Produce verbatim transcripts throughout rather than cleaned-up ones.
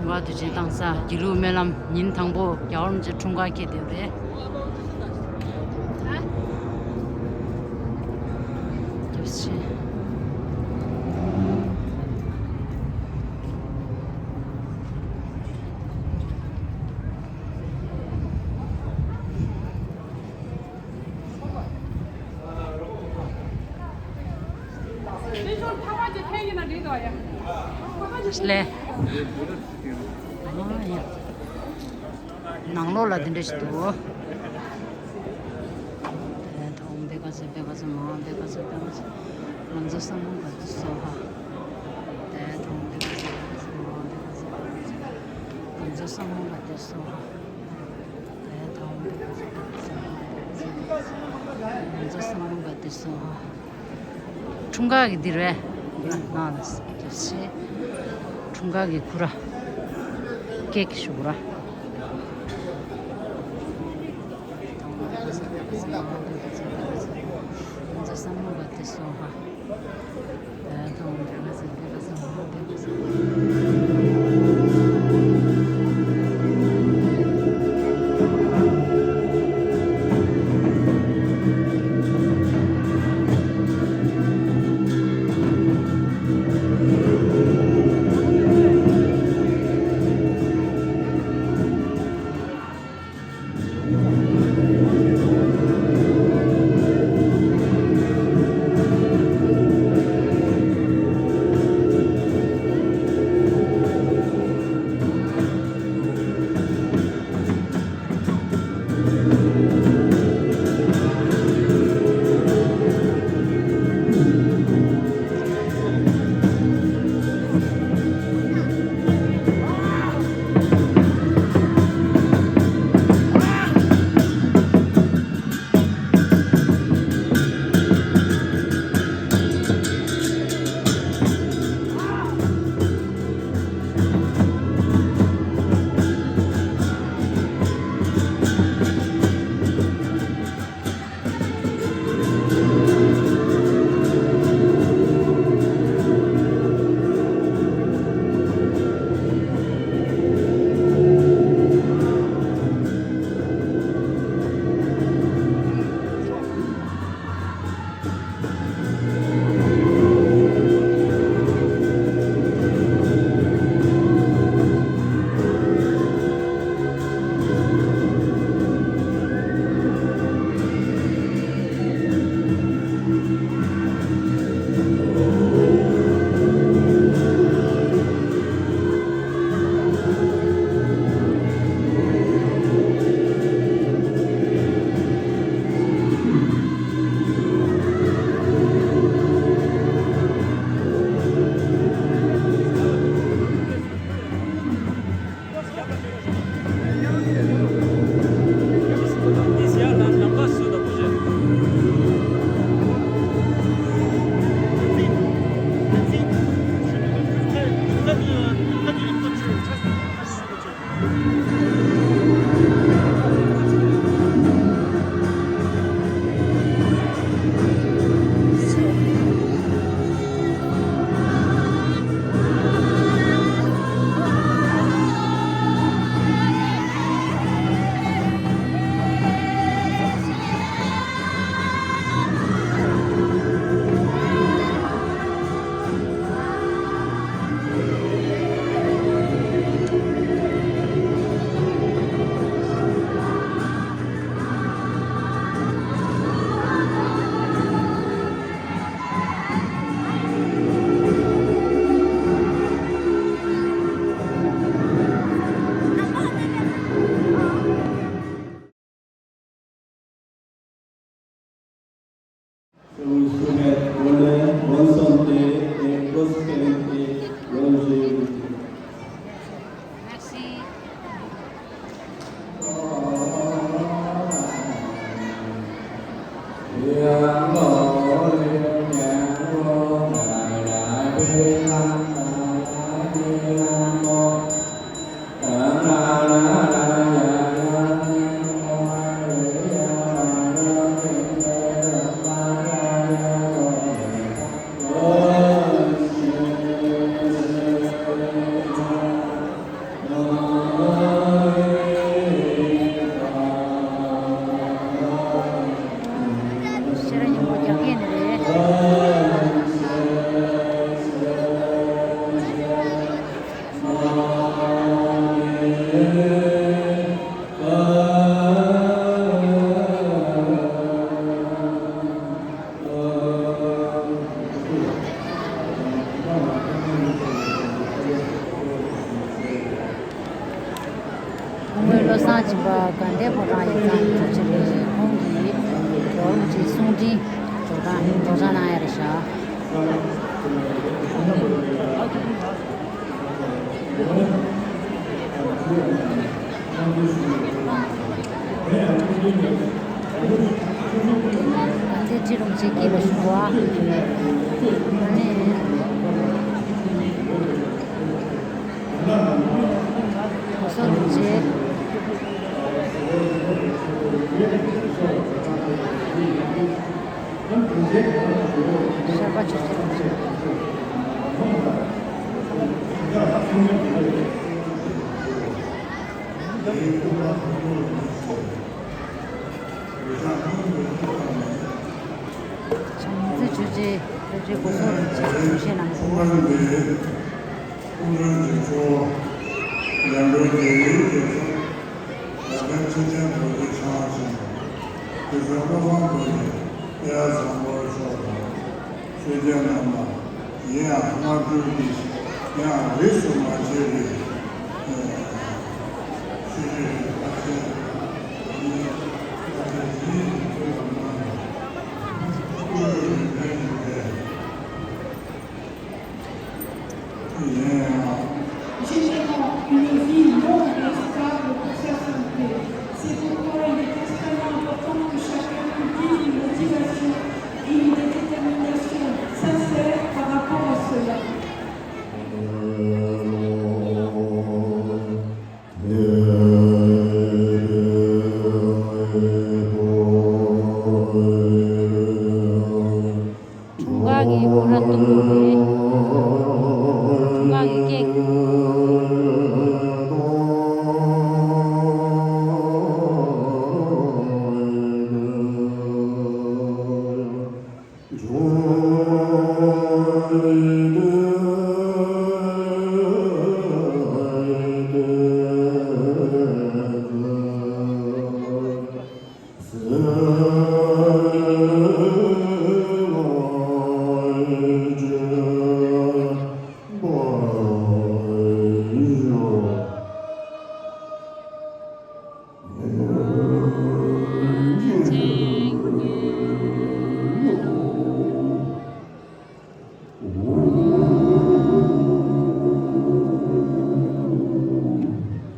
འབྲེལ་བ་དུས་ཆེན་བཏང་ས་དགེ་ལུགས་སྨོན་ལམ་ཉིན་དང་པོ་རྒྱལ་བ་རིན་པོ་ཆེ་འཁྲུངས་སྐར་འཁེལ་བསྡད་ཡོད་རེད། རྒྱབ་ཆེ། ལས། ནང་ལོགས་ལ་འདི་འདྲ་ཞིག་འདུག། དེ་ཐོག་བེ་ཀ་ཚེ་བེ་ཀ་ཚེ་མ་བེ་ཀ་ཚེ་བེ་ཀ་ཚེ། ང་ཚོ་བསམ་བློ་བ་དེ་སོ་ཧ། དེ་ཐོག་བེ་ཀ་ཚེ་བེ་ཀ་ཚེ་མ་བེ་ཀ་ཚེ་བེ་ཀ་ཚེ། ང་ཚོ་བསམ་བློ་བ་དེ་སོ་ཧ། འཁྲུངས་སྐར་གི་འདིར་བས་ན་ལ་སྐྱབས་ཆེ། འཁྲུངས་སྐར་གི་ཁུ་ར་ཀེག་ཞུ་གུ་ར། བློ་བཟང་སྦྱིན་པ་དགའ་ལྡན་ཕོ་བྲང་ཡིག་ཚང་གི་གྲུབ་ཆེན་རེད། ཁོང་གིས་རྡོ་རིན་པོ་ཆེའི་གསུང་འཕྲིན་སྒྲོག་སྦྱང་སྒྲོག་སྦྱང་གནང་ཡ་རེད་ཤག་དགའ་ལྡན་ཁྲི་རིན་པོ་ཆེ་དཀྱིལ་ལ་བཞུགས་པ། ཨ་ནི། གོ་ས་རིན་པོ་ཆེ། ཤར་པ་ཆོས་རྗེ་རིན་པོ་ཆེ། བྱང་རྩེ་ཆོས་རྗེ། ཆོས་རྗེ་གོ་ས་རིན་པོ་ཆེ་གསུང་བཤད་གནང་སོང་། ཀུན་མཁྱེན་གྱི་གཙོ་བོ། ལམ་འགྲོ་རྒྱལ་ཡུལ་རྒྱལ་ས། རྒྱ་གར་ཆོས་ལྡན་རྡོ་རྗེ་འཆང་ཆེན། དེ་ཚོ་བློ་བཟང་རྡོ་རྗེ་དབྱར་བཟང་པོ་མཆོག་དང་། ཆོས་རྒྱལ་རྣམས་ལ་ཡིན་ཡང་བསྔགས་བརྗོད་ཀྱི་ཡང་རིས་སུ་མ་ཆད་པའི་ཆོས་རྗེ་བཀའ་ཆེན་ཡིན། བཀའ་ཆེན་ཡིན་དུས་ལ་མ་ཡིན་པས། J'ai vraiment une vie longue et stable pour sa santé. C'est pourquoi il est extrêmement important que chacun cultive une motivation et une détermination sincère par rapport à cela. འབྲུག་གི་སྐུ་ར་གཏུམ་པོ་རེད། འབྲུག་གི་སྐད།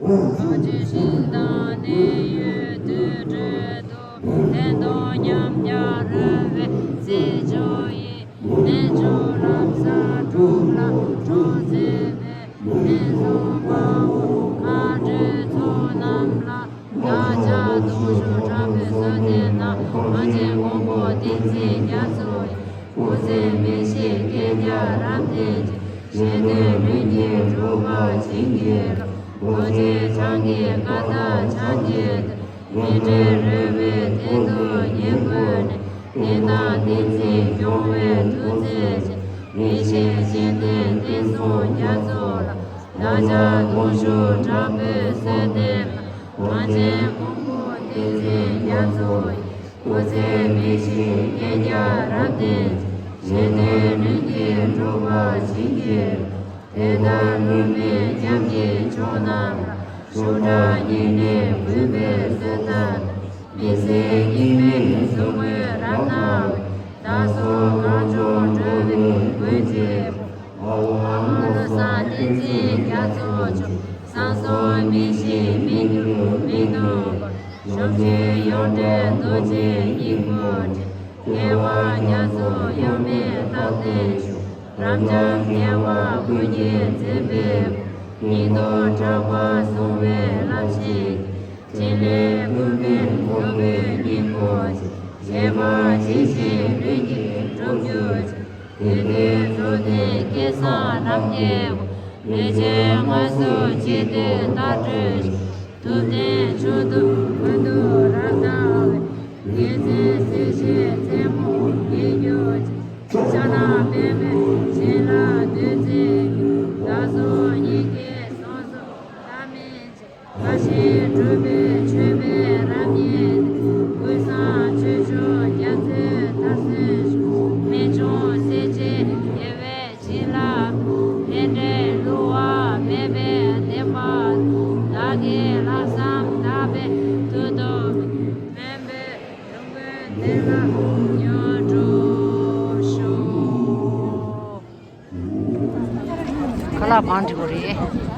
གང་ཅི་ཞིག་དང་གནས་ཡུལ་དུས་གྲོལ་དུ། ལྷན་དུ་མཉམ་གྱུར་རོལ་པའི་རྩེ་མཆོག་ཡིན། རྣལ་འབྱོར་རབ་གསལ་གྲུབ་ལ་གྲོགས་མཛད་པའི། ལྷན་འཛོམས་དཔའ་བོ་མཁའ་འགྲོའི་ཚོགས་རྣམས་ལ། བདག་ཅག་སྟོང་ཕྲག་བདུན་ཅུ་དྲུག་པོའི་གསོལ་འདེབས་ནང་། གངས་ཅན་མགོན་པོ་བསྟན་འཛིན་རྒྱ་མཚོ་ཡི། སྐུ་ཚེ་མི་ཤིགས་རྒྱལ་རྒྱལ་རབ་བརྟན་ཅིང་། གཞན་དོན་ལྷུན་གྱིས་གྲུབ་པར་བྱིན་གྱིས་རློབས། རྡོ་རྗེ་འཆང་གི་བཀའ་དང་ཕྱག་རྒྱའི་བདུད། མི་འབྲལ་རོལ་པའི་གཏེར་དུ་ཉེར་བཀོད་ནས། གནས་བདག་བསྟན་འཛིན་སྐྱོང་བའི་ཐུགས་བརྩེ་ཆེ། མི་ཤིགས་གཞན་དོན་བསྟན་སྲུང་རྒྱ་མཚོ་ལ། བདག་ཅག་སྟོང་ཕྲག་དྲུག་པོའི་གསོལ་འདེབས་ལ། གངས་ཅན་མགོན་པོ་བསྟན་འཛིན་རྒྱ་མཚོ་ཡི། སྐུ་ཚེ་མི་ཤིགས་རྒྱལ་རྒྱལ་རབ་བརྟན་ཅིང་། གཞན་དོན་ལྷུན་གྱིས་གྲུབ་པར་བྱིན་གྱིས་རློབས། དེ་ལྟར་མུ་མེད་ཉམས་ཀྱི་མཆོག་རྣམས་ལ། ཤུགས་དྲག་ཉིན་རེ་གུས་པས་གསོལ་བཏབ། མི་ཟད་སྙིགས་མའི་ཟུག་རྔུ་རབ་སྣང་བས། བདག་སོགས་གངས་ལྗོངས་འགྲོ་བའི་མགོན་གཅིག་པུ། ཨ་ཧོ་ཨ་ཧོ་བློ་བཟང་བསྟན་འཛིན་རྒྱ་མཚོ་མཆོག། བསམ་སོགས་མི་ཤེས་མི་འགྱུར་མི་ནུབ་པར། བྱང་ཆུབ་ཡོངས་བྲལ་རྡོ་རྗེ་སྙིང་པོར་སྤྱད། རྒྱལ་བ་རྒྱ་མཚོ་གཡོ་མེད་རྟག་བརྟན་ཤོག། རབ་འབྱམས་རྒྱལ་བ་ཀུན་གྱི་མཛད་པའི་སྐུ། སྙིང་སྟོབས་དྲག་པོ་གསུང་བའི་རླབས་ཆེན་གྱིས། ཕྲིན་ལས་ཀུན་ཕན་མགོན་པོའི་སྙིང་པོར་སྤྱད། བཞད་པ་ཇི་བཞིན་ལྷུན་གྱིས་གྲུབ་གྱུར་ཅིག། དེང་འདིར་འགྲོ་དོན་སྐལ་བཟང་རབ་རྒྱས་པ། ལས་ཅན་ལྔ་བཅུ་འཆི་བདུད་རྟག་བསྒྲོལ་ཞིང་། ཐུབ་བསྟན་མཆོག་ཏུ་ཀུན་ཏུ་རབ་དར་བའི། རྒྱལ་བསྟན་སྲིད་ཞིའི་རྩེ་མོར་རྒྱས་གྱུར་ཅིག། ཕྱག་ན་པདྨོ་བྱིན་རླབས་བདུད་རྩིའི་རྒྱུན། བདག་སོགས་སྙིང་གའི་གསང་གསུམ་ཟག་མེད་ཅིང་། བཀའ་བཞིན་སྒྲུབ་པའི་མཆོད་པའི་རབ་བརྙེས་ཏེ། ཀུན་བཟང་ཆོས་མཆོག་རྒྱ་མཚོའི་མཐར་སོན་ཞིང་། རྨད་བྱུང་སྲས་བཅས་རྒྱལ་བའི་བྱིན་རླབས། རྟེན་འབྲེལ་བསླུ་བ་མེད་པའི་བདེན་པ་དང་། བདག་གི་ལྷག་བསམ་ ཁ་ལག་བང་སྒྲིག་དགོས་རེད།